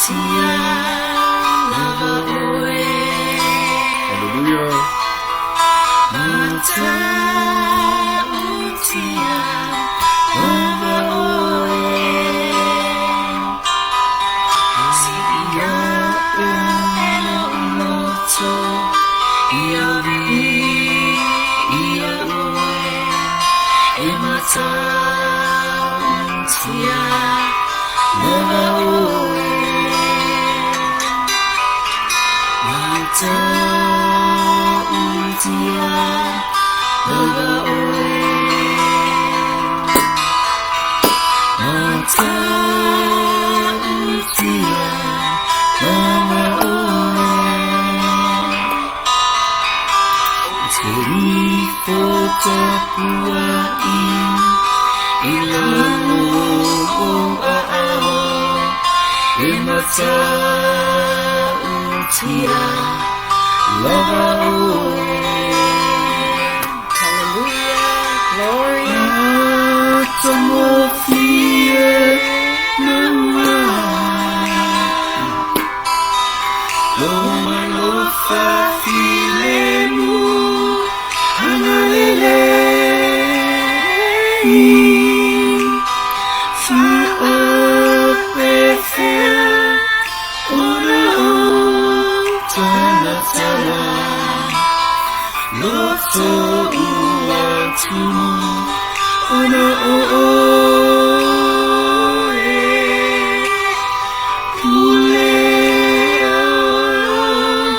Matautia lava oe. Hallelujah. Matautia lava oe. Siia e lou loto ia viia oe e matautia lava oe. Matautia lava oe. Matautia lava oe. Ou te ifo tapuai i lalo o ou aao e matautia lava oe. Hallelujah. Glory. Matagofie naua Lou alofa filemu Agalelei Faapefea ona ou talatala Loto ua tumu ona o oe Pule au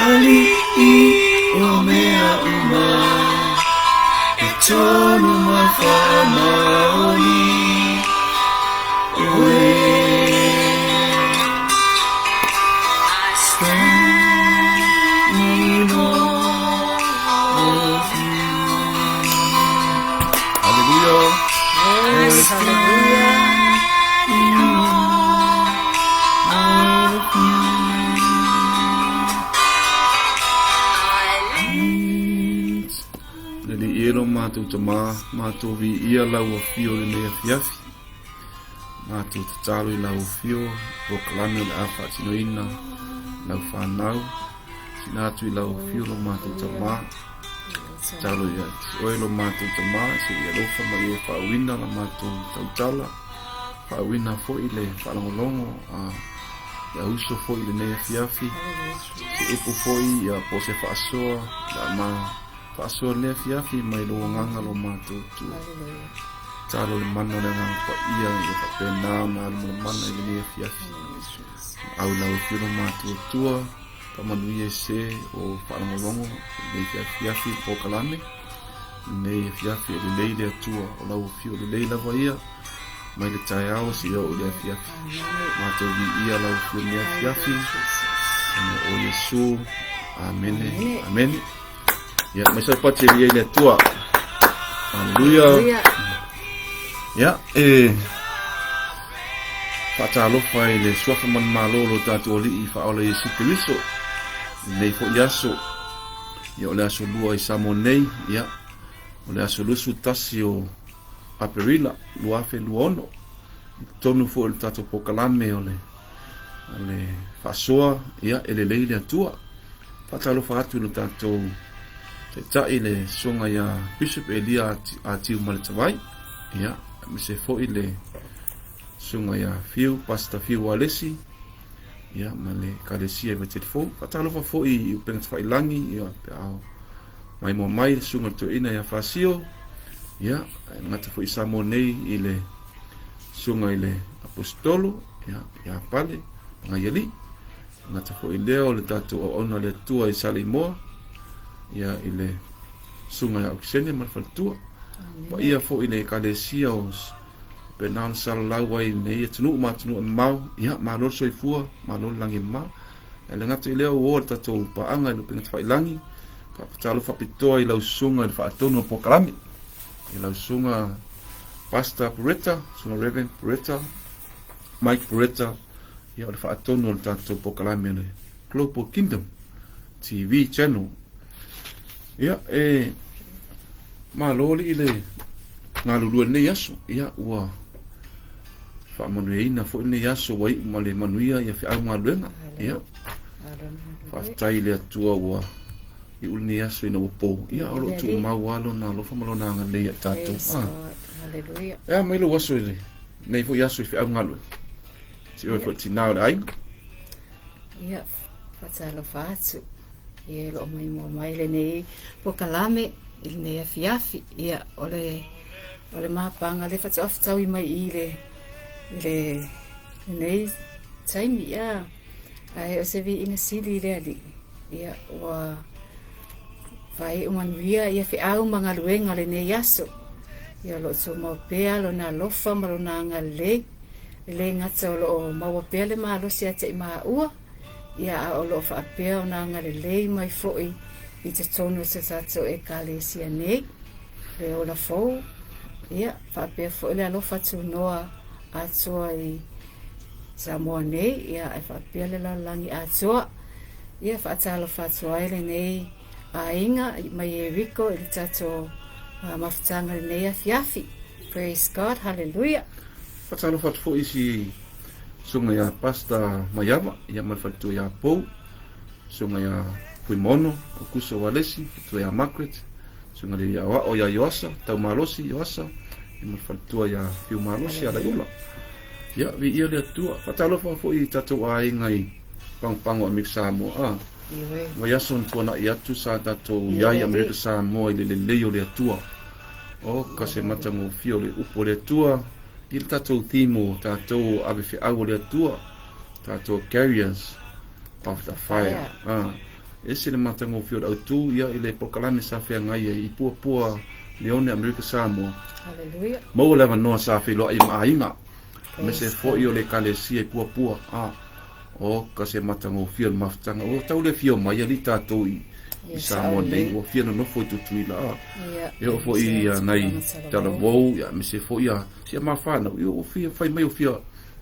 Ali'i o mea uma E tonu ma faamaoni oe. I stand in awe of you. Hallelujah. Glory. Hallelujah. In awe of you. I lift Le Alii e lo matou Tama, matou viia lau afio i lenei afiafi. Matou tatalo i lau afio, polokalame o le a faatinoina lau fanau. Sina atu i lau afio lo matou Tama. Tatalo ia te oe lo matou Tama, se i alofa ma ia faauina la matou tautala. Faauina foi le faalogologo a ia uso foi i lenei afiafi. Se upu foi ia po se faasoa le a ma faasoa lenei afiafi mai lou agaga lo matou Atua. Tatalo le mana o le Agaga Paia ia faapena ona alu ma le mana i lenei afiafi. Au i lau afio lo matou Atua, faamanuia i se o faalogologo i lenei afiafi i polokalame. Lenei afiafi e lelei le Atua, o lau afio lelei lava ia mai le taeao seia oo i le afiafi. Matou viia lau afio i lenei afiafi. Ona o Iesu. Amene. Amene. Ia, mai sau pati e i le Atua. Hallelujah. Ia, e faatalofa i le suafa manumalo o lo tatou Alii Faaola Iesu Keriso. Lenei foi aso, ia o le aso lua i Samoa nei, ia, o le aso 21 o Aperila 2026. I totonu foi o le tatou polokalame o le le faasoa, ia, e lelei le Atua. Faatalofa atu i lo tatou Taitai le Susuga ia Bishop Elia Atiu Maletavai, ia, aemaise foi le Susuga ia Fiu, Pastor Fiu Alesi, ia, ma le Ekalesia i Vaitele Fou. Faatalofa foi i upega tafailagi, ia, pe a maimoa mai le Susuga i le Toeaina ia Fasio, ia, e gata foi i Samoa nei i le Susuga i le Aposetolo, ia, ia Pale, Pagaialii. Gata foi lea o le tatou auauna a le Atua i Saleimoa, ia, i le Susuga ia Okesene ma le faletua. Paia foi i le Ekalesia o faapena ona salalau ai i lenei atunuu ma atunuu e mamao, ia, malo le soifua, malo le lagi e mama. Ae le gata i lea ua o le tatou paaga i le upega tafailagi, faatalofa faapitoa i lau susuga i le faatonu o polokalame, i lau susuga Pastor Pureta, susuga Reverend Pureta, Mike Pureta, ia o le faatonu o le tatou polokalame o le Global Kingdom TV channel. Ia, e malo alii le galulue lenei aso. Ia, ua Faamanuiaina foi lenei aso ua iu ma le manuia ia feau galuega. Ia. Faafetai i le Atua ua iu lenei aso ina ua po. Ia, o lo o tumau lava Lona alofa ma Lona agalelei ia i tatou. Ah. E a mai lou aso i lenei foi aso i feau galuega. Se oe foi tinā o le aiga. Ia, faatalofa atu. Ia, o lo o maimoa mai lenei polokalame i lenei afiafi. Ia, o le O le mapaga lea faatoa fetaui mai i le i le lenei taimi ia. Ae o se viiga sili i le Alii, ia ua faaiu manuia ia feau ma galuega o lenei aso. Ia o lo o tumau pea lona alofa ma lona agalelei, e le gata o lo o maua pea le malosi ia te i maua, ia a o lo o faapea ona agalelei mai foi i totonu o se tatou Ekalesia nei. Le ola fou, ia, faapea foi le alofa tunoa atoa i Samoa nei, ia, e faapea le lalolagi atoa. Ia, faatalofa atu ai lenei aiga mai Ieriko i le tatou mafutaga i lenei afiafi. Praise God, hallelujah. Faatalofa atu foi i si susuga ia Pastor Maiava, ia ma le faletua ia Pou, susuga ia Fuimono, Aukuso Walesi, faletua ia Margaret, Susuga le Aoao ia Ioasa, Taumalosi Ioasa, ia ma le faletua ia Fiumalosi Alaiula. Ia, viia le Atua. Faatalofa foi i tatou aiga i Pagopago Amerika Samoa. Ah, vaiaso na tuanai atu sa tatou iai Amerika Samoa i le lelei o le Atua. O ka se matagofie o le upu o le Atua i le tatou theme o tatou ave feau o le Atua, tatou carriers of the fire. Ah, Ese le matagofie o le autu ia i le polokalame sa feagai ai i Puapua Leone Amerika Samoa. Hallelujah. Maua le avanoa sa feiloai ma aiga, aemaise foi o le Ekalesia i Puapua. A, o ka se matagofie o le mafutaga. Ua tau le fia omai alii tatou i, i Samoa nei, ua fia nonofo i Tutuila. A, e oo foi i nai talavou, ia, aemaise foi a si a ma whanau, ia, ua fia fai mai ua fia,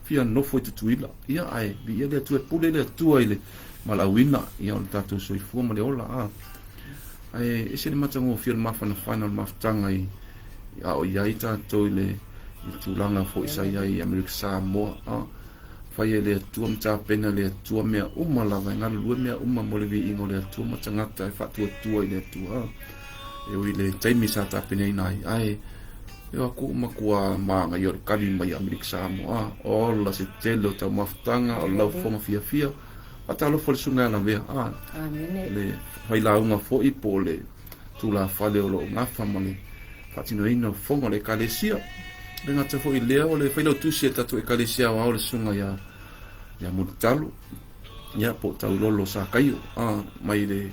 fia nofo i Tutuila. Ia, ae, viia le Atua, e pule le Atua i le valaauina, ia, o le tatou soifua ma le ola, a. Ae ese le matagofie o le mafanafana o le mafutaga i, a o i ai tatou i le, i le tulaga foi sa i ai i Amerika Samoa, a. Fai e le Atua ma tapena e le Atua mea uma lava, e galulue mea uma mo le viiga o le Atua ma tagata e faatuatua i le Atua, a. E ui i le taimi sa tapenaina ai, ae e o atu matua māngaia o le kali mai Amerika Samoa, ola se tele o taumafataga, o le laufofoga fiafia, Faatalofa i le Susuga ia Lavea, a, le failauga foi po o le tulafale o lo o gafa ma le faatinoina o fofoga o le Ekalesia. Le gata foi i lea o le failautusi a le tatou Ekalesia aoao le Susuga ia ia Mulitalo, ia po o Taulolo Sakaio, a, mai le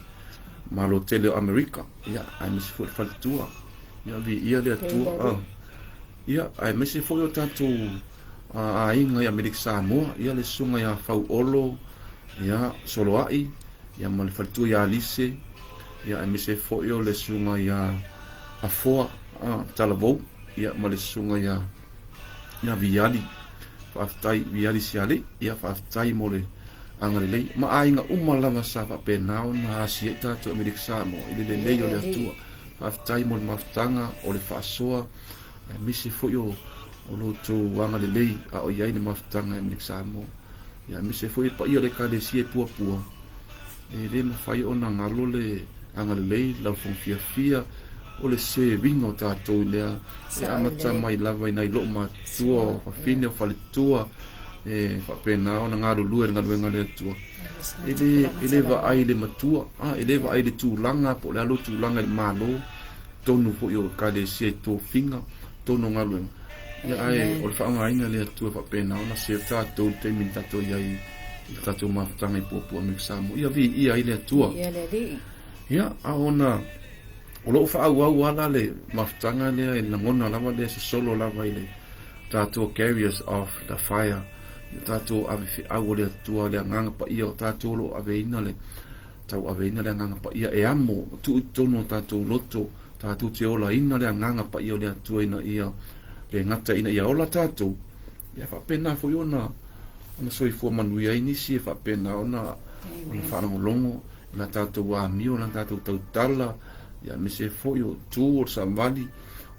Malo tele o Amerika, ia, aemaise foi le faletua, ia, viia le Atua, a. Ia, aemaise foi o tatou aiga i Amerika Samoa, ia le susuga ia Fauolo, ia Soloai, ia ma le faletua ia Alise, ia aemaise foi o le susuga ia Afoa Talavou, ia ma le susuga ia ia Viali. Faafetai Viali Siale, ia faafetai mo le agalelei ma aiga uma lava sa faapena ona asia i tatou Amerika Samoa i le lelei o le Atua. Faafetai mo le mafutaga o le faasoa aemaise foi o o lo outou agalelei a o i ai le mafutaga i Amerika Samoa. Ia, aemaise foi le paia o le Ekalesia i Puapua, e le mafai ona galo le agalelei, lau fofoga fiafia, o le serviga o tatou i lea e amata mai lava i nai loo matua, o fafine, o faletua, e faapena ona galulue i le galuega a le Atua. E le, e le vaai i le matua, a, e le vaai i le tulaga, po o le a lou tulaga i le Malo, totonu foi o Ekalesia i tofiga, totonu o galuega. Ia, ae o le faaaogaina e le Atua faapena ona serve tatou i le taimi na tatou i ai i le tatou mafutaga i Puapua Amerika Samoa. Ia viia ai le Atua. Viia le Alii. Ia, a ona o lo o faaauau lava la le mafutaga lea e lagona lava lea sosolo lava i le tatou carriers of the fire, i tatou ave feau o le Atua, le agaga paia o tatou o lo o aveina le tauaveina le Agaga Paia e amo, tuu i totonu o tatou loto, tatou te olaina le Agaga Paia o le Atua ina ia le gata ina ia ola tatou, ia faapena foi ona ona soifua manuia ai nisi e faapena ona ona faalogologo i la tatou amio, la tatou tautala, ia aemaise foi o tu o le savali,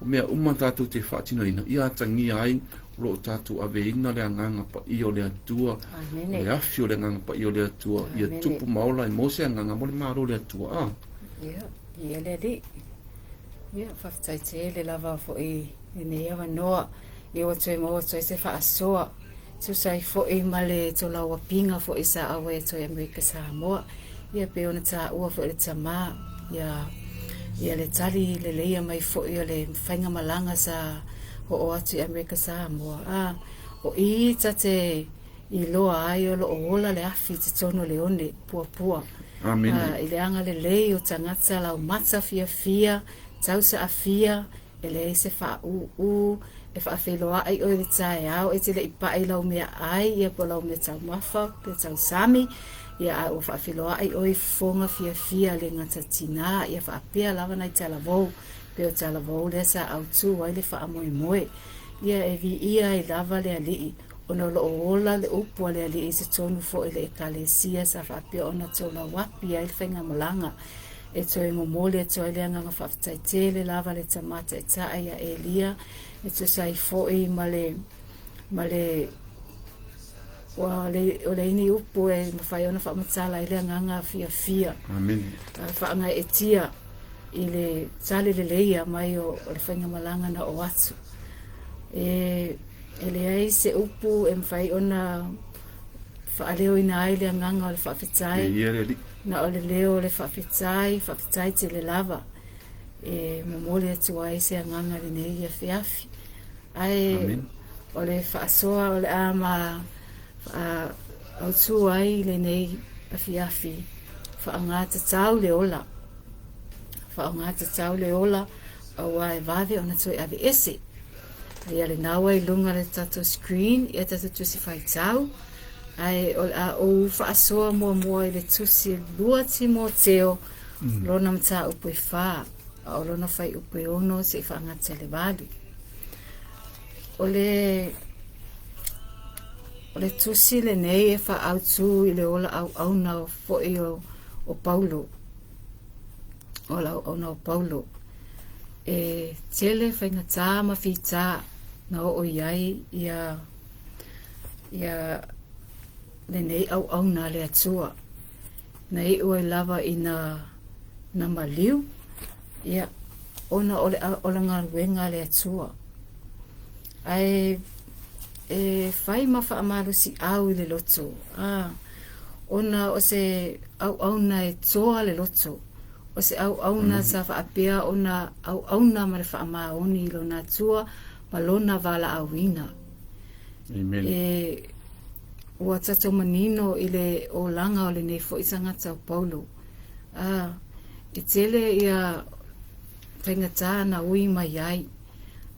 o mea uma tatou te faatinoina, ia atagia ai O lo o tatou aveina le Agaga Paia o le Atua, Amene. le afi o le Agaga Paia o le Atua, ia Amene. tupu ma ola ai maua se agaga mo le Malo o le Atua. A. Ia, ia le Alii. Ia, faafetai tele lava foi i lenei avanoa, ia ua toe maua atu ai se faasoa, tusa ai foi ma le tolauapiga foi sa auai atu ai Amerika Samoa. Ia pei ona taua foi e le tama, ia, ia le tali leleia mai foi o le faigamalaga sa oo atu i Amerika Samoa. A, o i ta te iloa ai o lo o ola le afi i totonu o le one puapua. Amene. A, i le agalelei o tagata laumata fiafia, tausaafia, E leai se faaūū e faafeiloai ʻoe i le taeao e te le i paʻa i lau meaʻai, ia po o lau meataumafa, pe tausami, ia a ua faafeiloai ʻoe i fofoga fiafia le gata tinā, ia faapea lava nai talavou, pei o talavou lea sa autū ai le faamoemoe. Ia e viia ai lava le Alii, ona o lo o ola le upu a le Alii i totonu foi o le Ekalesia sa faapea ona tolauapi ai le faigamalaga. E toe momoli atu ai le agaga faafetai tele lava le Tama Taitai ia Elia e tusa ai foi ma le ma le ua le o le ini upu e mafai ona faamatala ai le agaga fiafia. Amene. Faagaeetia i le tali leleia mai o, o le faigamalaga na oo atu. E, e leai se upu e mafai ona faaleoina ai le agaga o le faafetai. Viia le Alii. Na o le leo o le faafetai, faafetai tele lava e momoli atu ai se agaga lenei afiafi. Ae Amen. o le faasoa o le a ma autū ai lenei afiafi, faaaoga tatau le ola. Faaaoga tatau le ola aua e vave ona toe aveese. Ia lena ua i luga le tatou screen ia tatou tusi faitau. Ae o le a ou faasoa muamua i le tusi 2 Timoteo mm. lona mataupu e 4 a o lona fuaiupu e 6 seia faagata i le 8. O le o le tusi lenei e faaautu i le ola auauna foi o, o Paulo. Ola auauna o Paulo. E tele faigata ma fita na oo i ai ia ia lenei auauna a le Atua. Na iu ai lava ina na maliu, ia, ona o le, o le galuega a le Atua. Ae e fai ma faamalosiau i le loto, a, ona o se auauna e toa le loto, o se auauna sa faapea ona auauna ma le faamaoni i lona Atua ma lona valaauina. Amen. E, ua tatou manino i le olaga o lenei foi tagata o Paulo. A, e tele ia faigata na ui mai ai,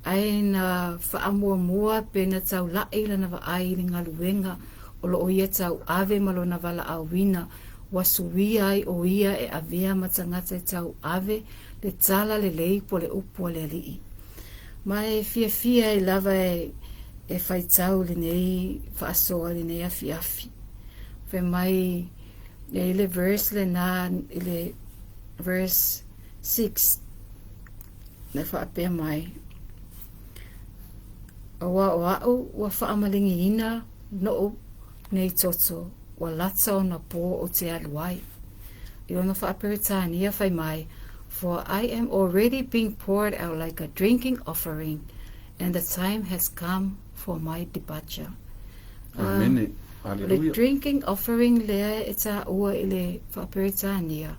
ae na faamuamua pe na taula'i lana vaai i le galuega o lo o ia tauave ma lona valaauina ua suia ai o ia e avea ma tagata e tauave le tala lelei po le upu a le Alii. Ma e fiafia ai lava e, e faitau lenei faasoa i lenei afiafi. Fai mai, e i le verse lena, i le verse 6, na faapea mai, Aua o a'u ua faamaligiina noʻu nei toto, ua lata ona pō ou te alu ai. I lona faa-Peretania fai mai, For I am already being poured out like a drinking offering, and the time has come for my departure. Amene. O le Aleluia. drinking offering lea e taua i le faa-Peretania,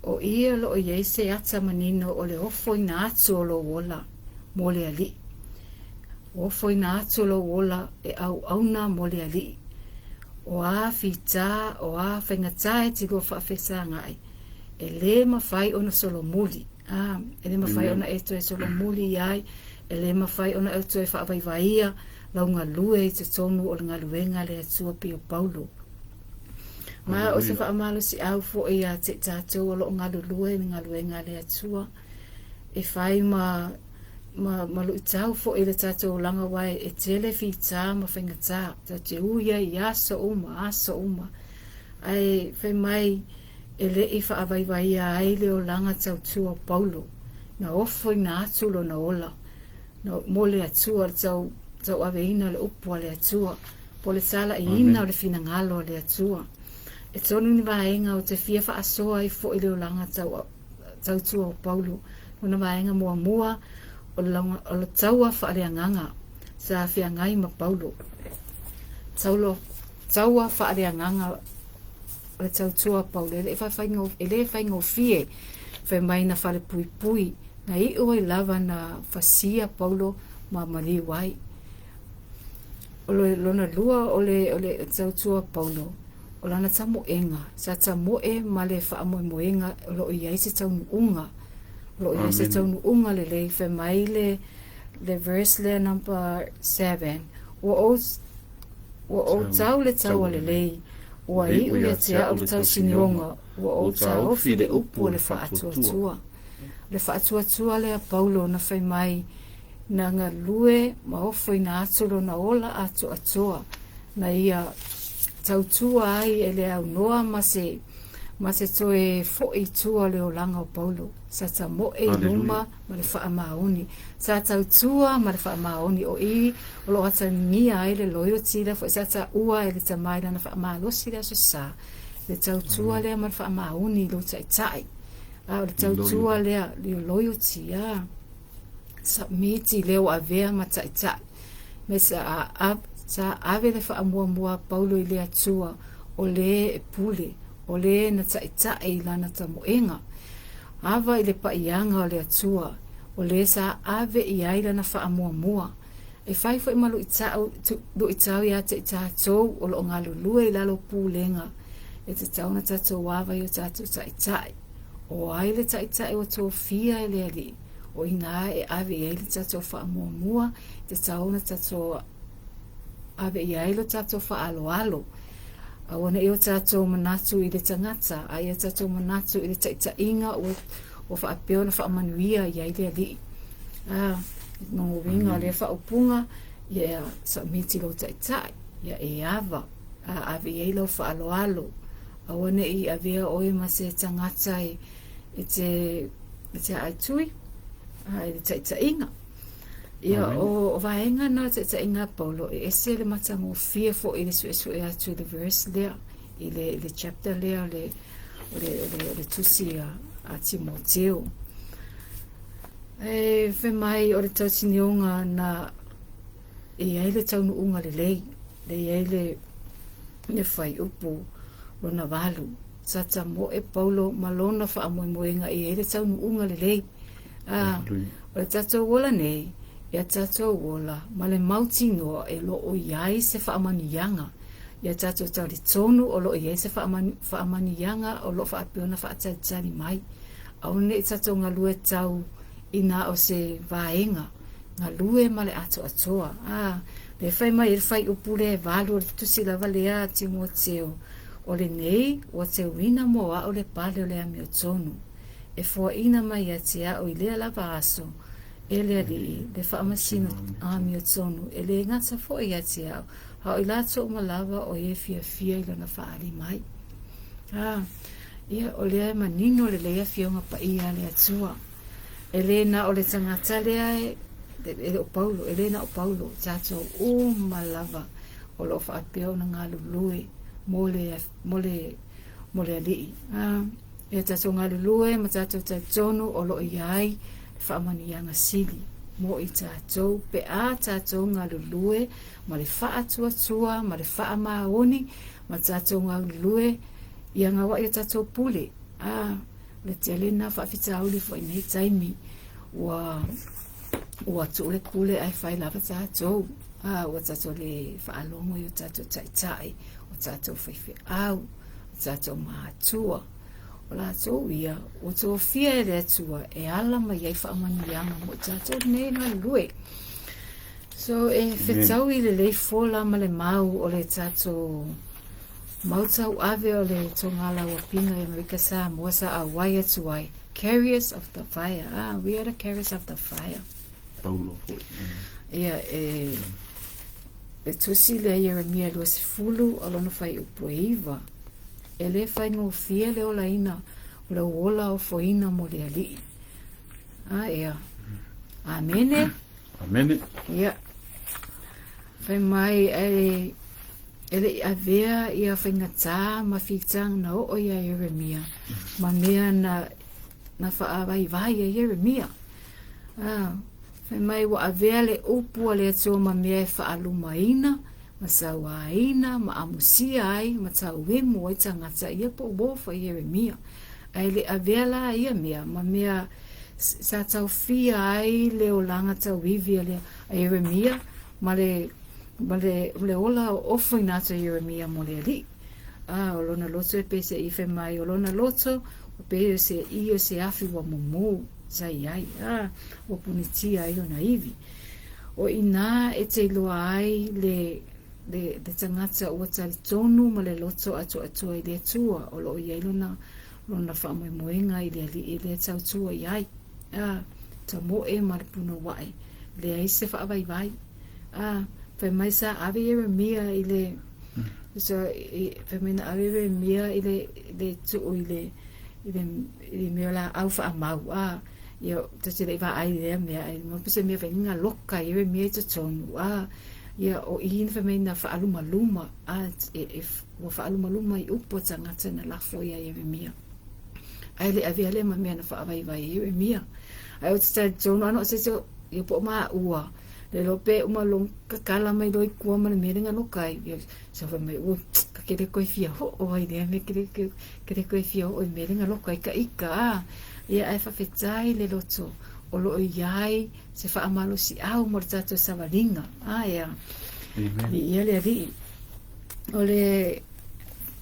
o i o lo o i ai se ata manino o le ofoina atu o lou ola mo le Alii. Ofoina atu lou ola e auauna mo le Alii. O a fitā, o a faigata e te lua faafesagaʻi, e lē mafai ona solomuli, ā, e lē mafai ona e toe solomuli i ai, e lē mafai ona e toe faavaivaia lau galue i totonu o le galuega a le Atua pei o Paulo. Ma o se faamalosiau foi ia te i tatou o lo o galulue i le galuega a le Atua, e fai ma ma, ma luitau foi i le tatou olaga aua e tele fitā ma faigata, tatou te ui ai i aso uma, aso uma. Ae fai mai e le i faavaivaia ai le olaga tautua o Paulo, na ofoina atu lona ola na, mo le Atua, le tau tauaveina o le upu a le Atua, po o le talaiina o le finagalo a le Atua. E tonu ni vaega ou te fia faasoa ai foi i le olaga tau, tautua o Paulo. Lona vaega muamua, o le, o le taua faaleagaga sa feagai ma Paulo. Taulo, taua faaleagaga o le tautua a Paulo, e le e le faigofie, fai mai na falepuipui, na iu ai lava na fasia Paulo ma maliu ai. O le lona lua o le, o le tautua a Paulo, o lana tamoega, sa tamoe ma le faamoemoega o lo o i ai se taunuuga, o lo o i ai se taunuuga lelei, fai mai le, le verse lea number 7, ua ou, ua ou tau le taua lelei, ua iu ia te au le tausinioga, ua ou taofi le upu o le faatuatua. Le faatuatua lea Paulo na fai mai, na galue ma ofoina atu lona ola atoatoa, na ia tautua ai e le aunoa ma se, ma se toe fo'i i tua o le olaga o Paulo. Sa tamoe i luma ma le faamaoni. Sa tautua ma le faamaoni o i o lo o atagia ai le loyalty lea foi sa taua e le tama i lana faamalosi i le Aso Sa, le tautua lea ma le faamaoni i lou taitai. A o le tautua lea, le loyalty, a submit i le ua avea ma taitai. Me sa, a, sa ave le faamuamua a Paulo i le Atua o le e pule, o le na taitai i lana tamoega. Ava i le paiaga o le Atua, o le sa ave i ai lana faamuamua. E fai foi ma luitau, luitau ia te i tatou o lo o galulue i lalo o pulega, e tatau ona tatou ava i o tatou taitai. O ai le taitai ua tofia e le Alii, o i ina e ave i ai le tatou faamuamua, e tatau ona tatou ave i ai lo tatou faaaloalo. Aua ne i o tatou manatu i le tagata, a ia tatou manatu i le taitaiga ua, ua faapea ona faamanuia i ai le Alii. A, no uiga o lea faaupuga, ia submit i lou taitai, ia e ava, a ave i ai lau faaaloalo. Aua ne i avea oe ma se tagata e, e te, e te aaitui, a, i le taitaiga. Ia, o, o vaega na o taitaiga a Paulo, e ese le matagofie foi i le suesue atu i le verse lea, i le, i le chapter lea o le, o le, o le, o le tusi a, a Timoteo. E fai mai o le tausinioga na e i ai le taunuuga lelei, le i ai le, le fuaiupu lona valu. Sa tamoe Paulo ma lona faamoemoega e i ai le taunuuga lelei. A, o le tatou ola nei, ia tatou ola ma le mautinoa e lo o i ai se faamanuiaga. Ia tatou talitonu o lo o i ai se faamanuiaga o lo o faapea ona faatalitali mai. Aua ne i tatou galue tau ina o se vaega, galue ma le atoatoa. A, le fai mai ai le fuaiupu lea e valu o le tusi lava lea a Timoteo, o lenei ua teuina mo a'u le pale o le amiotonu. E foaina mai ia te a'u i lea lava aso, e le Alii, le faamasino amiotonu, e le gata foi ia te a'u, a o i latou uma lava o e fiafia i lona faaali mai. A, ia, o lea e manino lelei Afioga Paia a le Atua. E le na o le tagata lea e, e le o Paulo, e le na o Paulo, tatou uma lava o lo o faapea ona galulue mo le, mo le, mo le Alii. A, ia tatou galulue ma tatou talitonu o lo o i ai le faamanuiaga sili mo i tatou pe a tatou galulue ma le faatuatua ma le faamaoni ma tatou galulue ia gauai o tatou pule. A, le tele na faafitauli foi nei taimi ua ua tuu le pule ae fai lava tatou. A, ua tatou le faalogo i o tatou taitai, o tatou faifeau, o tatou matua. O latou ia, ua tofia e le Atua e ala mai ai faamanuiaga mo i tatou nei galulue. So e fetau i lelei fola ma le mau o le tatou mau tauave o le Togala-ua-pina i Amerika Samoa sa auai atu ai. Carriers of the fire. Ah, we are the carriers of the fire. Paulo foi. Ia, e, e tusi lea Ieremia 20 o lona fuaiupu e iva. E le faigofie le olaina o le ola ofoina mo le Alii. A ea. Amene. Amene. Ia. Fai mai e e le i avea ia faigata ma fitaga na oo ia Ieremia ma mea na na faavaivai e Ieremia. A, fai mai ua avea le upu a le Atua ma mea e faalumaina ma sauaina ma amusia ai ma tauemu ai tagata ia po o uo foi Ieremia. Ae le avea la ia mea ma mea sa taofia ai le olaga tauivi a le a Ieremia ma le ma le, le ola ofoina atu e Ieremia mo le alii. A, o lona loto e pei se i fai mai, o lona loto ua pei o se i o se afi ua mumu sa i ai, a, ua punitia ai ona ivi. O inā e te iloa ai le, le, le tagata ua talitonu ma le loto atoatoa i le Atua o lo o i ai lona, lona faamoemoega i le Alii lea tautua i ai. A, tamoe ma le punouaʻe, leai se faavaivai. A, fai mai sa ave Ieremia i le, so, i, fai mai na ave Ieremia i le, le tuu i le, i le, i le mea o laau faamau, a, ia, ta te le i vaai i lea mea, ai mo se mea fai nga loka Ieremia i totonu, a, ia, o i na fai mai na faalumaluma, a, e, e, ua faalumaluma i upu a tagata na lafo ia Ieremia. Ae le avea lea ma mea na faavaivai e Ieremia. Ae o te talitonu ana o se te ia po o maua, le lo pe uma lo kakala mai lo i kua ma le mea le ngalo kai. Ia sa fai mai, ua, ka kele koe fia ho'o ai lea mea kele, kele koe fia ho'o i mea le ngalo kai ka ika, a. Ia ae faafetai le loto o lo o iai se faamalosiau mo le tatou savaliga. A ea. Amen. Viia le Alii. O le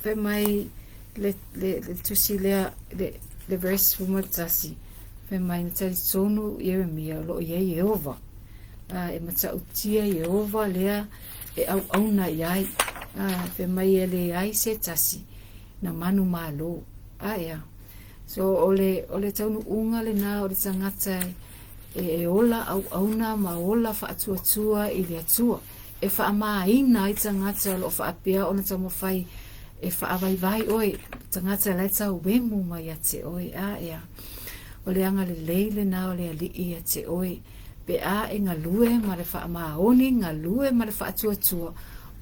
fai mai le, le, le tusi lea, le, le verse 11, fai mai na talitonu Ieremia o lo o i ai Ieova. A, e matautia Ieova lea e auauna i ai. A, fai mai e leai se tasi na manumalo. A ea. So o le, o le taunuuga lena o le tagata e, e ola auauna ma ola faatuatua i le Atua. E faamāina ai tagata o lo o faapea ona taumafai e faavaivai oe, tagata la e tauemu mai ia te oe. A ea, o le agalelei lena o le Alii ia te oe, pe a e galue ma le faamaoni, galue ma le faatuatua,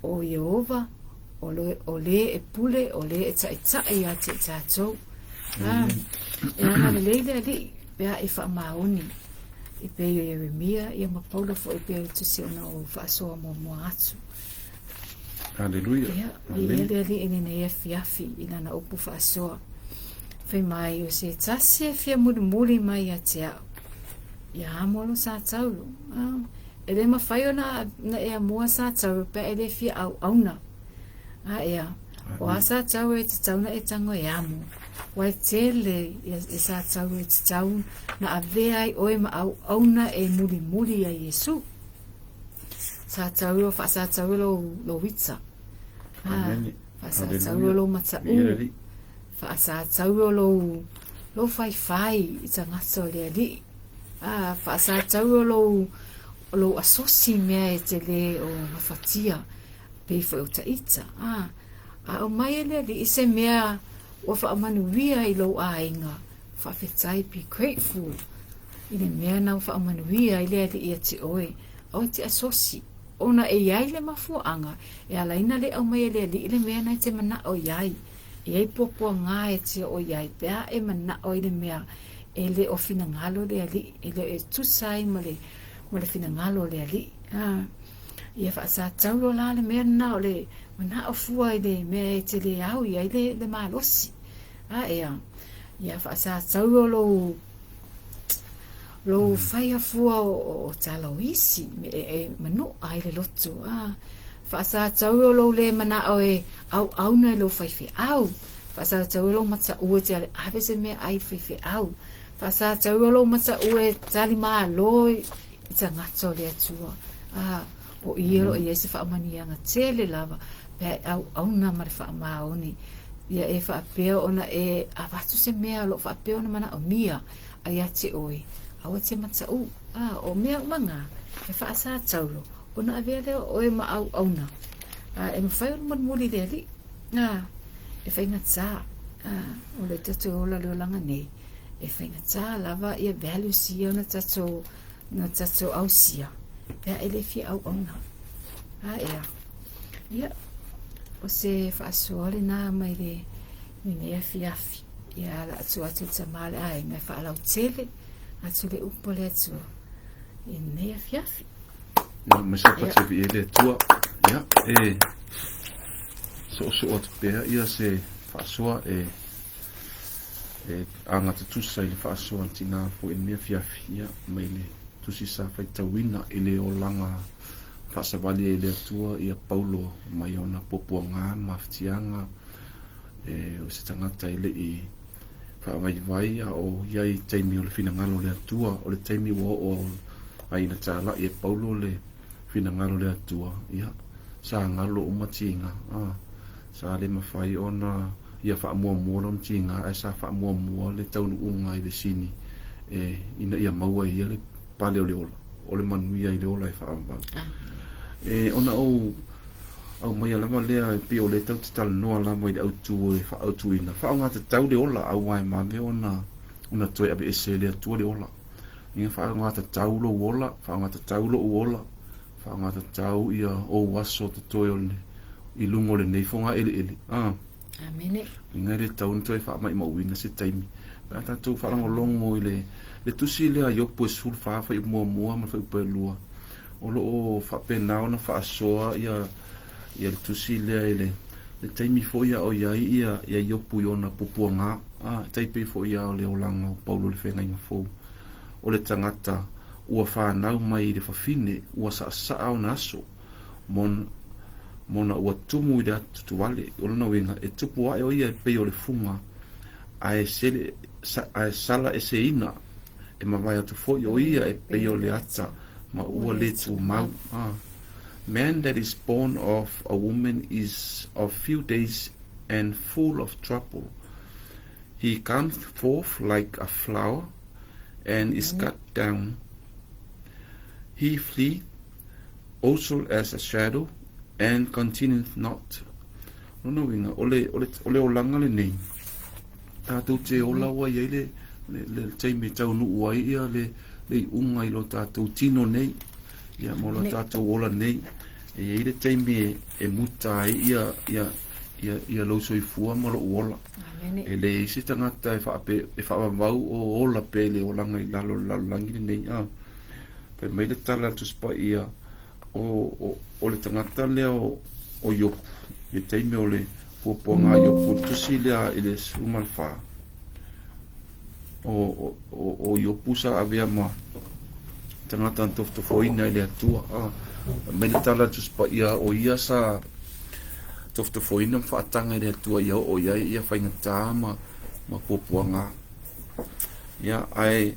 o Ieova, o le, o le e pule, o le e taitai ia te tatou. A, e agalelei le Alii, pe a e faamaoni. E pei o Ieremia, ia ma Paula foi e pei o le tusi ona ou faasoa muamua atu. Haleluia. Ia, Amen. Ia le Alii i lenei afiafi i lana upu faasoa. Fai mai o se tasi e fia mulimuli mai ia te au. Ia amo lo sa taulo. Ah, e le mawhai ona na e amoa sa taulo pe e le fia au auna. A ea, o a sa tau e te tauna e tango e amo. Ua e tele ia e sa tau e te tau na avea ai oe ma auauna e mulimuli ia Iesu. Sa tau o wha sa tau lo lo wita. Ha, wha sa tau lo mata u. Wha sa tau lo lo whai whai i tangata o le alii. A, wha sa tau lo lo asosi mea e te le o ngawhatia. Pei foi o Taita, a, a aumai e le Alii se mea ua faamanuia i lou aiga, faafetai, be grateful i le mea na ua faamanuia ai le Alii ia te oe, aua e te asosi, ona e i ai le mafuaaga e ala ai na le aumai e le Alii le mea na e te manao i ai. E i ai puapuaga e te oo i ai pe a e manao i le mea e le o finagalo le Alii, e le o e tusa ai ma le, ma le finagalo o le Alii. A. Ia faasataulo la le mea lena o le manao fua i le mea e te le au i ai le, le malosi. A ea, ia faasataulo lou, lou faia fua o, o, o tala o isi, me e, e manoa ai le loto. A, faasataulo lou le manao e auauna i lou faifeau. Faasataulo lou mataua e te ale ave se mea ai faifeau. Faasataulo lou mataua e tali malo i, i tagata o le Atua, ā, o ia o lo o i ai se faamanuiaga tele lava pe a e auauna ma le faamaoni. Ia e faapea ona e avatu se mea o lo o faapea ona manaomia a ia te oe, aua te mataʻu, ā, o mea uma ngā, he faasātaulo, ona avea lea o oe ma auauna, ā, e mafai ona mulimuli le Alii, ā, e faigata, ā, o le tatou ola le olaga nei, e faigata lava ia values ia ona tatou na tatou ausia pe a e le fia auauna. A ea. Ia, o se faasoa lenā mai le lenei afiafi. Ia ala atu atu le tama le aiga e faalautele atu le upu a le Atua i lenei afiafi. Ia, ma se pati vi e le Atua. Ia, e soosoo atu pea ia se faasoa e e agatutusa i le faasoa a tinā foi i lenei afiafi, ia, mai le tusi sa faitauina i le olaga faasavali ai e le Atua ia Paulo mai ona puapuaga ma mafatiaga e o se tagata e le i faavaivai a o i ai taimi o le finagalo o le Atua, o le taimi ua oo ai ina talai e Paulo le finagalo o le Atua, ia, sa galo uma tiga, a, sa le mafai ona ia faamuamua lona tiga, ae sa faamuamua le taunuuga i le sini e, ina ia maua e ia le pale o le ola, o le manuia i le ola e faavavau. E, ona ou aumaia lava lea e pei o lea tatou te talanoa lava i le autu e faaautuina, faaaogatatau le ola aua e vave ona ona toe aveese e le Atua le ola. Ia faaaogatatau lou ola, faaaogatatau lou ola, faaaogatatau ia ou aso totoe o le, i luga o lenei fogaeleele. Ah. Amene. Ina e le tatau ona toe faamaumauina se taimi. Pe a tatou faalogologo i le, le tusi lea a Iopu e 14 fuaiupu muamua ma le fuaiupu lua, o lo o faapena ona faasoa ia, ia le tusi lea i le, le taimi foi a o i ai ia, ia Iopu i ona puapuaga, a, e tai pei foi lava o le olaga o Paulo i le Feagaiga Fou. O le tagata ua fanau mai i le fafine, ua saasaa ona aso, mona, mona ua tumu i le atutuale. O lona uiga, e tupu ae o ia e pei o le fuga, ae, sele, sa, ae sala eseina, e mavae atu foi o ia e pei o le ata, ma ua le tumau. Ah. Man that is born of a woman is of few days and full of trouble. He cometh forth like a flower and is cut down. He fleeth also as a shadow and continueth not. Lona uiga, o le, o le, o le olaga lenei, tatou te ola ua i ai le, le, le taimi e taunuu ai ia le, le iuga i lo tatou tino nei, ia mo lo tatou ola nei. E i ai le taimi e, e muta ai ia, ia, ia, ia lou soifua ma lou ola. E leai se tagata e faape, e faavavau o ola pea i le olaga i lalo o le lalolagi lenei. A. Fai mai le tala a le Tusi Paia, o, o, o le tagata lea o, o Iopu, i le taimi o le puapuaga a Iopu, le tusi lea i le 14, o, o, o, o Iopu sa avea ma tagata na tofotofoina i le Atua. A, fai mai le tala a le Tusi Paia, o ia sa tofotofoina ma faataga i le Atua ia oo i ai ia faigata ma, ma puapuaga. Ia, ae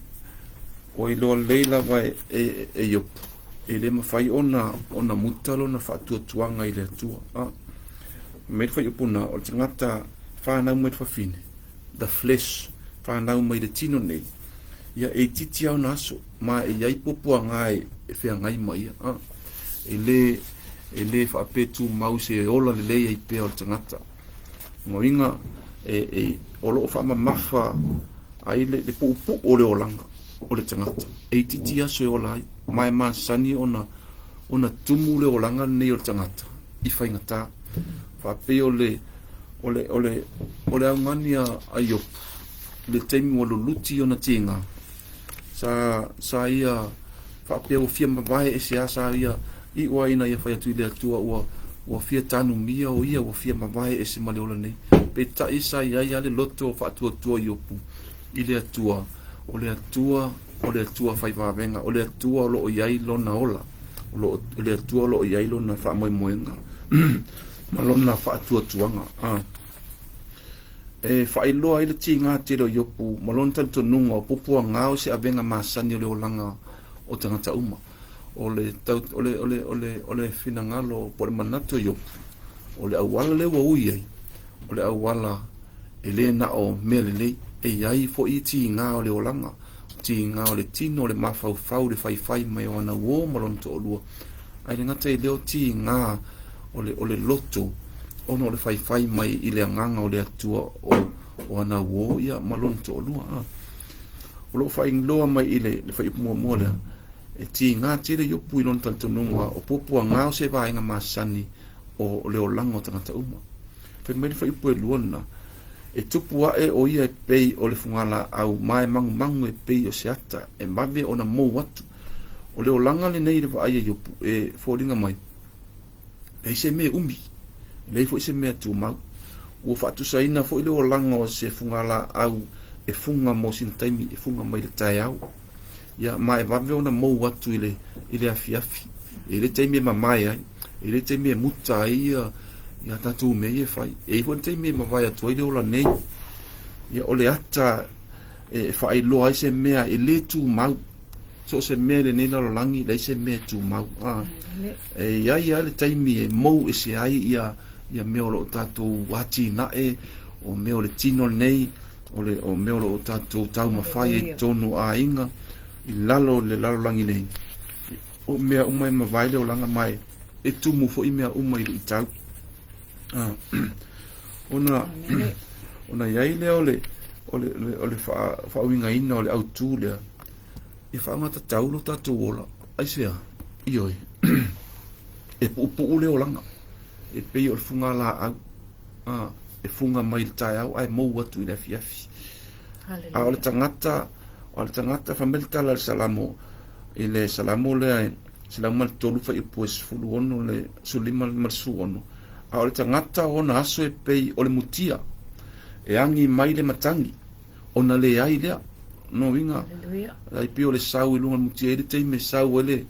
ua iloa lelei lava e, e, e Iopu, e le mafai ona, ona muta lona faatuatuaga i le Atua. A, mai le fuaiupu na, o le tagata whanau mai le fafine, the flesh, whanau mai le tino nei, ia e itiiti lava ona aso, ma e i ai puapuaga e, e feagai ma ia. A, e le, e le faapea tumau se ola lelei ai pea o le tagata. Lona uiga, e, e, o lo o faamamafa ai le, le puupuu o le olaga o le tagata. E itiiti aso e ola ai, ma e masani ona, ona tumu le olaga lenei o le tagata i faigata. Faapei o le, o le, o le, o le augani a, a Iopu, i le taimi ua luluti ona tiga, sa, sa ia faapea ua fia mavae ese lava, sa ia iu ai ina ia fai atu i le Atua ua, ua fia tanumia o ia, ua fia mavae ese ma le ola nei. Peitai sa i ai lava le loto faatuatua o Iopu i le Atua, o le Atua, o le Atua fai vavega, o le Atua o lo o i ai lona ola, o, lo, o le Atua o lo o i ai lona faamoemoega ma lona faatuatuaga. Ah. E faailoa ai le tiga tele o Iopu ma lona talitonuga o puapuaga o se avega masani o le olaga o tagata uma. O le, tau, o le, o le, o le, o le finagalo po o le manatu o Iopu, o le auala lea ua ui ai, o le auala e le na o mea lelei, e i ai foi tiga o le olaga, tiga o le tino, o le mafaufau, le faifai mai o ana uō ma lona toalua. Ae le gata i lea o tiga o le, o le loto, ona o le faifai mai i le agaga o le Atua o, o ana uō ia ma lona toalua. A. O lo o faailoa mai i le, le fuaiupu muamua lea, E tīgā tele Iopu i lona talitonuga o puapuagā o se vaega masani o le olaga o tagata uma. Fai mai le fuaiupu e lua lena, E tupu aʻe ʻo ia e pei o le fugalaau ma e magumagu e pei o se ata e vave ona mou atu. O le olaga lenei i le vaai a Iopu e foliga mai, leai se mea e umi, leai foi se mea e tumau. Ua faatusaina foi le olaga o se fugalaau e fuga mo sina taimi, e fuga mai le taeao. Ia, ma e vave ona mou atu i le, i le afiafi. E i ai le taimi e mamae ai, e i ai le taimi e muta ai ia, ia tatou mea ia e fai. E i ai foi le taimi e mavae atu ai le ola nei. Ia, o le ata e faailoa ai se mea e le tumau. So o se mea i lenei lalolagi, leai se mea e tumau. Ah, e i ai lava le taimi e mou ese ai ia, ia mea o lo o tatou atinae, o mea o le tino nei, O le o mea o lo o tatou taumafai ai totonu o aiga i lalo o le lalolagi nei, o mea uma e mavae le olaga ma e tumu foi mea uma i luitau. Ah, ona, ona i ai lea o le, o le, o le faauigaina o le autū lea, ia faaaogatatau lo tatou ola. Aisea? Ioe. E puupuu le olaga, e pei o le fugalaau. A, e fuga mai i le taeao ae mou atu i le afiafi. A o le tagata, o le tagata, fai mai le tala i le Salamo, i le Salamo lea e 103 fuaiupu e 16 le 15 ma le 16, a o le tagata o ona aso e pei o le mutia, e agi mai le matagi, ona leai lea. No uiga, ai pei o le sau i luga o le mutia, e i ai le taimi e sau ai le,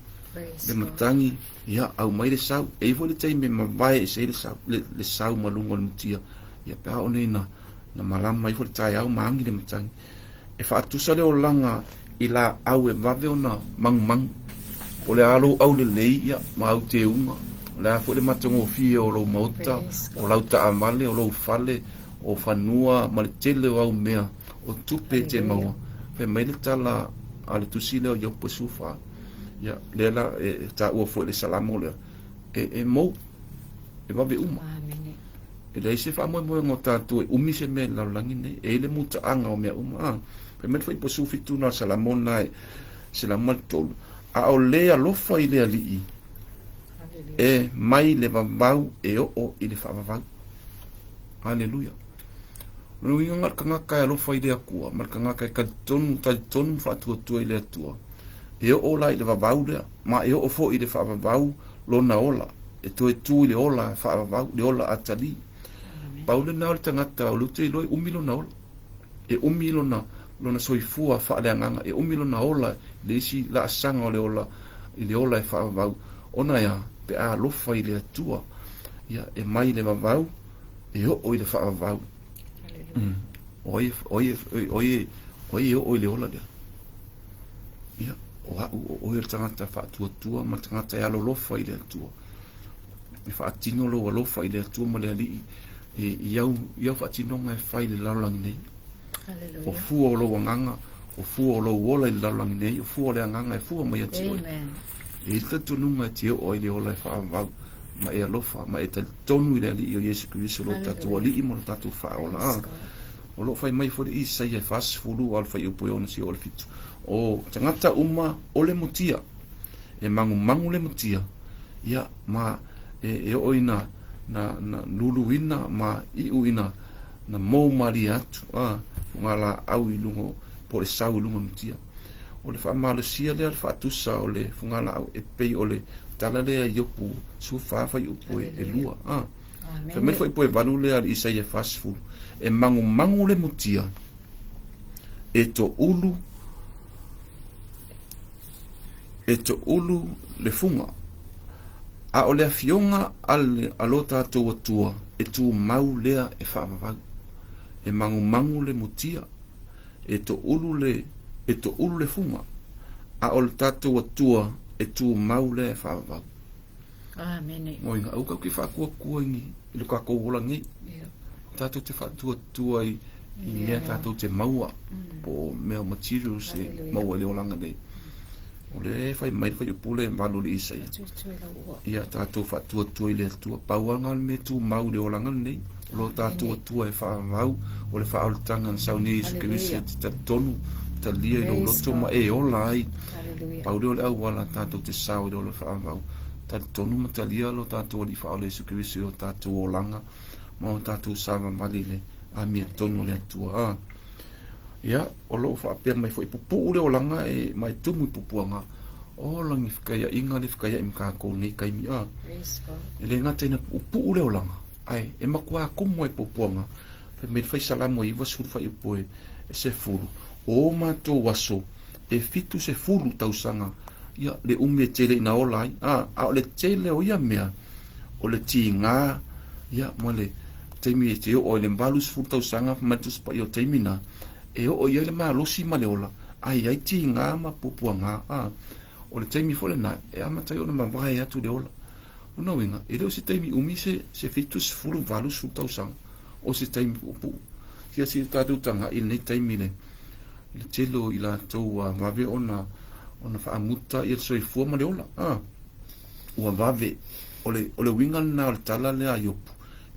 le matagi, ia, aumai le sau. E i ai foi le taimi e mavae ese ai le sau, le, le sau ma luga o le mutia. Ia, pe a oo nei na, na malama ifo le taeao ma agi le matagi. E faatusa le olaga i laau e vave ona magumagu. Po o le a lou aulelei, ia, ma au teuga. O le a foi le matagofie o lou maota, o lau taavale, o lou fale, o fanua ma le tele o au mea, o tupe e te maua. Fai mai le tala a le tusi lea o Iopo e 14. Ia, lea la e taua foi le Salamo lea, e, e mou, e vave uma. Amene. E leai se faamoemoega o tatou e umi se mea i le lalolagi nei, e i ai le mutaaga o mea uma. Ah, fai mai le fuaiupu 17 na o le Salamo lena e 103, a o le alofa i le Alii, e mai le vavau e oo i le faavavau. Aleluia. O le uiga o le tagata e alofa i le Atua, ma le tagata e talitonu, talitonu ma faatuatua i le Atua, e oo la i le vavau lea, ma e oo foi i le faavavau lona ola, e toe tu i le ola faavavau, le ola atalii. Pau lena o le tagata o lea ou te iloa e umi lona ola. E umi lona, lona soifua faaleagaga, e umi lona ola i le isi laasaga o le ola, i le ola e faavavau, ona e a? Pe a alofa i le Atua, ia, e mai i le vavau, e oo i le faavavau. Mm. O ai, o ai, o ai, o ai e oo i le ola lea? Ia, o au, o oe o le tagata faatuatua ma le tagata e alolofa i le Atua. E faatino lou alofa i le Atua ma le Alii e, i au, i au faatinoga e fai i le lalolagi nei. O fua o lou agaga, o fua o lou ola i le lalolagi nei, o fua o le agaga e fua mai ia te oe. E i ai le talitonuga e te oo ai le ola e faavavau ma e alofa ma e talitonu i le Alii o Iesu Keriso lo tatou Alii ma lo tatou Faaola. O lo o fai mai foi le Isaia e 40 a o le fuaiupu e 6 seia oo i le 7, O tagata uma o le mutia, e magumagu le mutia, ia, ma e, e oo ina na, na luluina ma iu ina na mou malie atu, a, fugalaau i luga, po o le sau i luga o le mutia. O le faamalosia lea o le faatusa o le fugalaau e pei o le tala lea i Iopu 14 fuaiupu e 2, a. Fai mai le fuaiupu e 8 lea a le Isaia 40, E magumagu le mutia, e toulu, e toulu le fuga, a o le afioga a, le, a lo tatou Atua e tumau lea e faavavau. E magumagu le mutia, e toulu le, e toulu le fuga, a o le tatou Atua e tumau lea e faavavau. Amene. Moenga, aua tatou te faatuatua i ni, i lo tatou ola nei. Tatou te faatuatua i, i mea tatou te maua, po o mea materials e maua i le olaga nei. O lea e fai mai le fuaiupu lea e 8 o le Isaia. Ia tatou faatuatua i le Atua. Pau lava lena o le mea tumau i le olaga lenei. O lo tatou Atua e faavavau, o le faaolataga na sau nei Iesu Keriso e te talitonu. talia i lou loto ma e ola ai. Pau lea o le auala tatou te sao i le ola faavavau. Talitonu ma talia lo tatou Alii Faaola Iesu Keriso i o tatou olaga ma o tatou savavali i le amiotonu o le Atua. A. Ia, o lo o faapea mai foi, pupuu le olaga e, ma e tumu i pupuaga. O lagi fekaiaiga le fekaiai ma tatou i lenei taimi. A. E le gata ina puupuu le olaga, ae e matua tumu ai i puapuaga. Fai mai le Fai Salamo e 90 fuaiupu e 10, O o matou aso e 70 tausaga, ia, le umi e tele ina ola ai. A, a o le tele o ia mea, o le tiga, ia, ma le taimi e te oo ai le 80 tausaga, fai mai le Tusi Paia o taimi na, e oo i ai le malosi ma le ola, a i ai tiga ma puapuaga. A, o le taimi foi lena, e amata ai ona mavae atu le ola. O lona uiga, e le o se taimi umi se, se 70, 80 tausaga, o se taimi puupuu. Ia se i tatou taga'i i lenei taimi le, le tele o i latou ua vave ona, ona faamuta ia le soifua ma le ola. A, ua vave. O le, o le uiga lena o le tala lea a Iopu,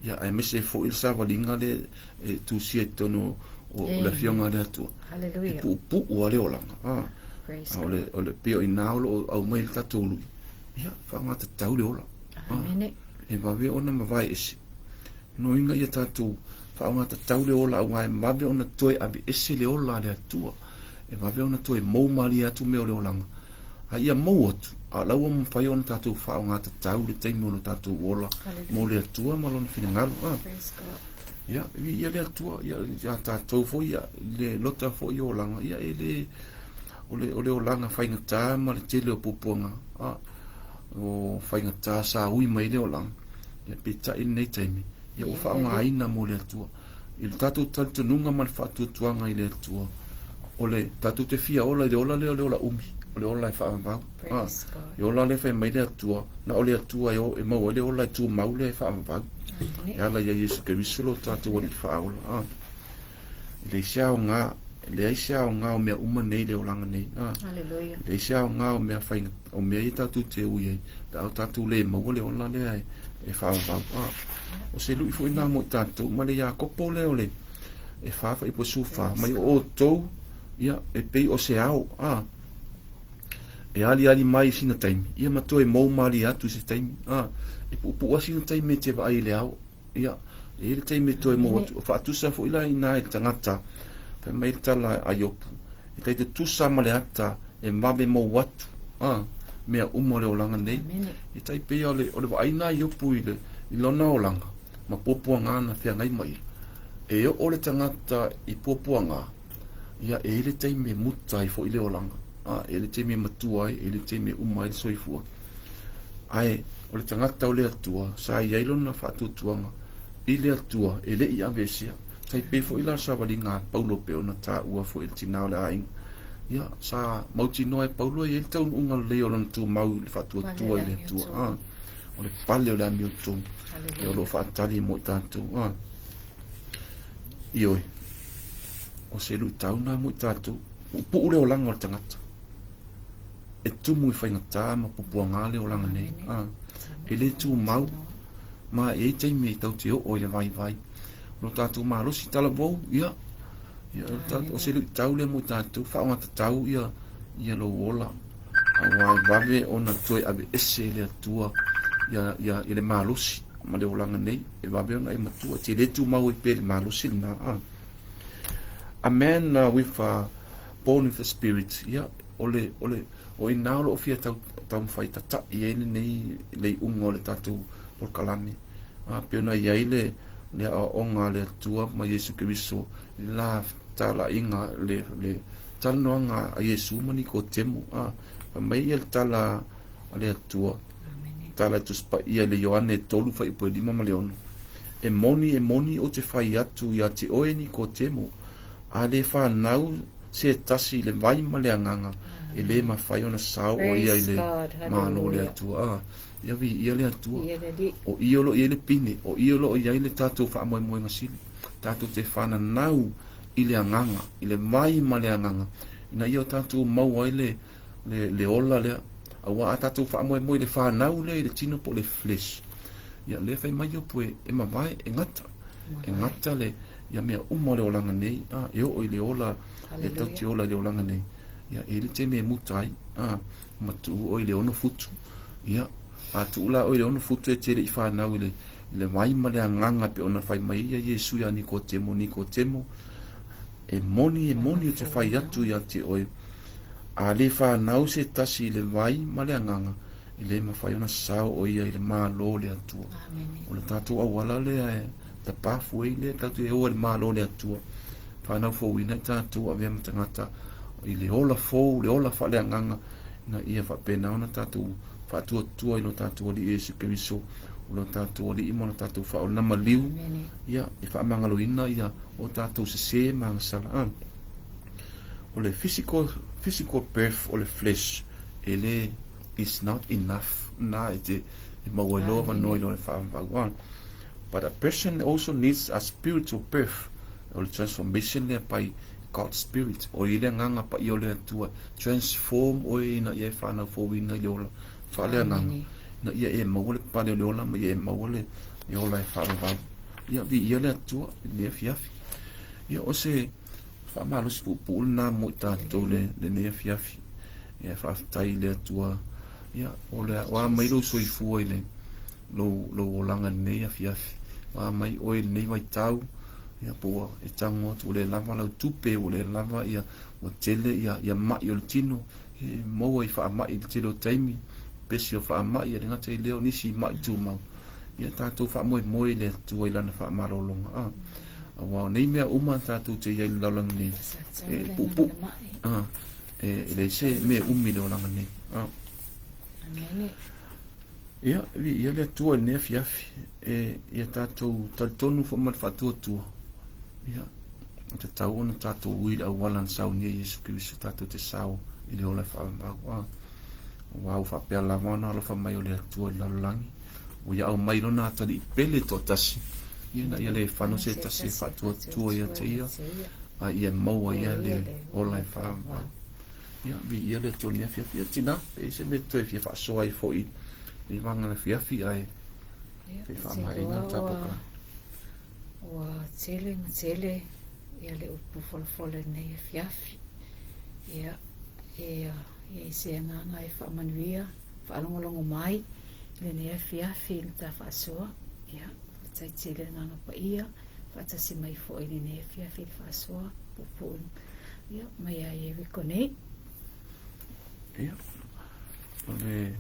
ia aemaise foi le savaliga lea e tusia i totonu o, o le Afioga a le Atua. E puupuu lava le olaga. A, a o le, o le pei o i ina o lo o aumai le tatou lui. Ia, faaaogatatau le ola. Amene. E vave ona mavae ese. Noiga ia tatou faaaogatatau le ola aua e vave ona toe aveese le ola a le Atua. E vave ona toe mou malie atu mea o le olaga. A ia mou atu, a o la ua mafai ona tatou faaaogatatau le taimi o lo tatou ola mo le Atua ma Lona finagalo. Ah. Ia, ia le Atua, ia, ia tatou foi, ia, le lota foi o olaga, ia e le, o le, o le olaga faigata ma le tele o puapuaga, a, o faigata sa ui mai le olaga, ia peitai i lenei taimi, ia ua faaaogaina mo le Atua. I le tatou talitonuga ma le faatuatuaga i le Atua, o le tatou te fia ola i le ola lea o le ola umi, o le ola e faavavau. A, le ola lea e fai mai le Atua, na o le Atua e, o, e maua ai le ola e tumau lea e faavavau. E ala ia Iesu Keriso lo tatou Alii faaola. A. E leai se aoga, e leai se aoga o mea uma nei i le olaga nei. A, Hallelujah. e leai se aoga o mea fai, o mea ia tatou te ui ai, pe a o tatou le maua le ola lea e, e faavavau. A, o se lui foi nā mo i tatou, ma le Iakopo lea o le e fa fuaiupu 14, mai o outou, ia, e pei o se ao, a, e aliali mai i sina taimi, ia ma toe mou malie atu i se taimi, a, e puupuu lava sina taimi e te vaai i le ao, Ia, e i ai le taimi e toe mou atu. O faatusa foi la inā i le tagata, fai mai le tala a Iopu, e tai te tusa ma le ata e vave mou atu, a, mea uma o le olaga nei. E tai pei o le, o le vaai na a Iopu i, le, i lona olaga, ma puapuaga na feagai ma ia. E oo le tagata i puapuaga, ia, e i ai le taimi e muta ai foi le olaga, a, e i ai le taimi e matua ai, e i ai le taimi e uma ai le soifua. Ae o le tagata o le Atua, sa i ai lona faatuatuaga i le Atua e le i aveesea. Tai pei foi la le savaliga a Paulo pei ona taua foi e le tina o le aiga. Ia, sa mautinoa e Paulo e i ai le taunuuga lelei o lona tumau i le faatuatua i le Atua. Ah, o le pale o le amiotonu. Ia, o lo o faatali mo i tatou. Ah. Ioe, o se luitau na mo i tatou. Puupuu le olaga o le tagata. E tumu i faigata ma pupuaga le olaga nei. A, e le tumau, ma e i ai taimi e tau te oo i le vaivai. O lo tatou malosi talavou, ia, ia o, tatou, o se luitau lea mo i tatou, faaaogatatau ia, ia lou ola. Aua e vave ona toe aveese e le Atua ia, ia, ia le malosi ma le olaga nei. E vave ona e matua, te le tumau ai pea le malosi lena. A. A man with a born with the spirit, ia, o le, o le, o i ina o lo o fia tau, taumafai tata'i ai lenei le iuga o le tatou polokalame. A, pei ona i ai le, le aoaoga a le Atua ma Iesu Keriso i le la talaiga, le, le talanoaga a Iesu ma Nikotemo. A, fai mai ia le tala a le Atua, tala e Tusi Paia i le Ioane 3 fuaiupu e 5 ma le 6. E moni, e moni, ou te fai atu ia te oe Nikotemo, A le fanau se tasi i le vai ma le agaga, e le mafai ona sao o ia i le Malo o le Atua. A, ia viia le Atua. O ia o lo o i ai le pine, o ia o lo o i ai le tatou faamoemoega sili. Tatou te fananau i le agaga, i le vai ma le agaga, ina ia o tatou maua ai le, le, le ola lea. Aua a tatou faamoemoe i le fanau lea i le tino po o le flesh, ia lea fai mai Iopu e, e mavae, e gata. E gata le... Ia mea uma o le olaga nei, a, e oo i le ola, e tatou te ola i le olaga nei, ia, e i ai le taimi e muta ai, a, ma tuu oe i le 6 futu. Ia, a tuu la oe i le 6 futu e te le i fanau i le, i le vai ma le agaga pei ona fai mai ai Iesu ia Nikotemo, Nikotemo, e moni, e moni ou te fai atu ia te oe, a le fanau se tasi i le vai ma le agaga, e le mafai ona sao o ia i le Malo o le Atua. O le tatou auala lea e the pathway lea tatou e o i le Malo o le Atua. Whanau fouina i tatou avea ma tagata i le ola fou, le ola faaleagaga, ina ia faapena ona tatou faatuatua i lo tatou Alii Iesu Keriso, o lo tatou Alii ma lo tatou Faaola maliu, ia, e faamagaloina ia o tatou sesē ma agasala. A. O le physical, physical birth o le flesh, e le, is not enough, na e te, e maua ai loa avanoa i lo le faavavau. A. But a person also needs a spiritual birth, o le transformation lea by God's Spirit, o i le agaga paia o le Atua, transform oe ina ia e whanau fouina i le ola faaleagaga, ina ia e maua le pale o le ola ma ia e maua le, le ola e faavavau. Ia, viia le Atua i lenei afiafi. Ia, o se faamalosi puupuu lena mo i tatou le, lenei afiafi. Ia, faafetai i le Atua. Ia, o le, o a mai lou soifua i le, lou, lou olaga i lenei afiafi. O a mai oe i lenei vaitau, ia, po ua e tago atu ua le lava lau tupe, ua le lava ia, ua tele ia, ia ma'i o le tino, e maua i faama'i i le tele o taimi, pesi o faama'i, e le gata i lea o nisi ma'i tumau. Ia tatou faamoemoe i le Atua i lana faamalologa. A, aua o nei mea uma tatou te i ai i le lalolagi nei, e puupuu. A, e, e leai se mea umi i le olaga nei. A. Ia, viia le Atua i lenei afiafi, e, ia tatou talitonu foi ma le faatuatua. Ia, e tatau ona tatou ui i le auala na saunia e Iesu Keriso tatou te sao i le ola e faavavau. A, aua ua faapea lava ona alofa mai o le Atua i le lalolagi, ua ia aumai lona atalii pele toatasi, ia ina ia le fano se tasi e faatuatua ia te ia, a ia maua ia le ola e faavavau. Ia, viia le Atua i lenei afiafi. Ia, tina, pe i ai se mea e toe fia faasoa ai foi i vaega afiafi, ae Ia, se i ou te faamaeaina iloa le tatou ua, ka. ua tele ma tele ia le upu folafola i lenei afiafi. Ia, e i ai se agaga e faamanuia, faalogologo mai i lenei afiafi i le ta faasoa. Ia, faafetai tele le agaga paia, faatasi mai foi i lenei afiafi i le faasoa puupuu ia, mai ia Ieriko nei. Ia, o le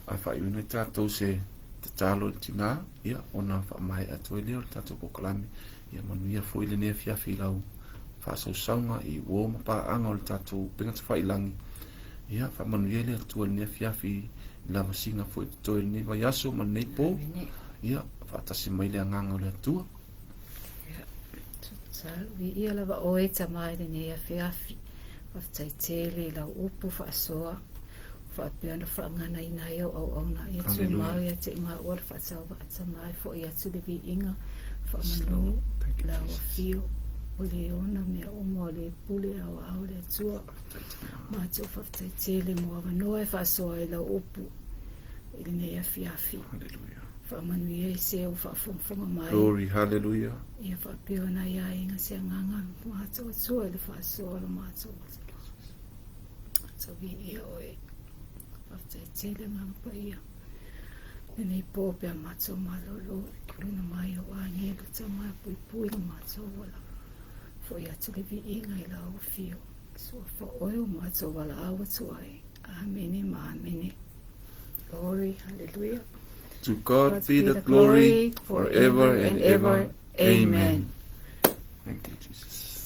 a faaiuina ai tatou se tatalo i le tina, ia, ona faamaea atu ai lea o le tatou polokalame. Ia manuia foi lenei afiafi i lau faasausauga i uo ma paaga o le tatou upega tafailagi. Ia, faamanuia le Atua i lenei afiafi i lavasiga foi totoe i lenei vaiaso ma lenei po. Ia, faatasi mai le agaga o le Atua. Ia, tatalo, viia lava oe Tama i lenei afiafi. Faafetai tele i lau upu faasoa ua faapea ona faaganaina ai au auauna. Ia tumau ia te i maua le faatauvaa Tama e foi atu le viiga faamanu lau afio o le ona mea uma o le pule aoao le Atua. Matou faafetai tele mo avanoa e faasoa ai lau upu i lenei afiafi. Hallelujah. Faamanuia i se ua faafogafoga mai. Glory, hallelujah. Ia faapea ona i aiga se agaga matou Atua i le faasoa o le matou Matou viia oe. Faafetai tele agaga paia. Lenei po pea matou malolo i kuluna mai o agelu tama e puipui le matou ola. Foi atu le viiga i lau afio. Suafa oe o matou valaau atu ai. Amene ma amene. Glory, hallelujah. To God be the glory forever and ever. Amen. Thank you, Jesus.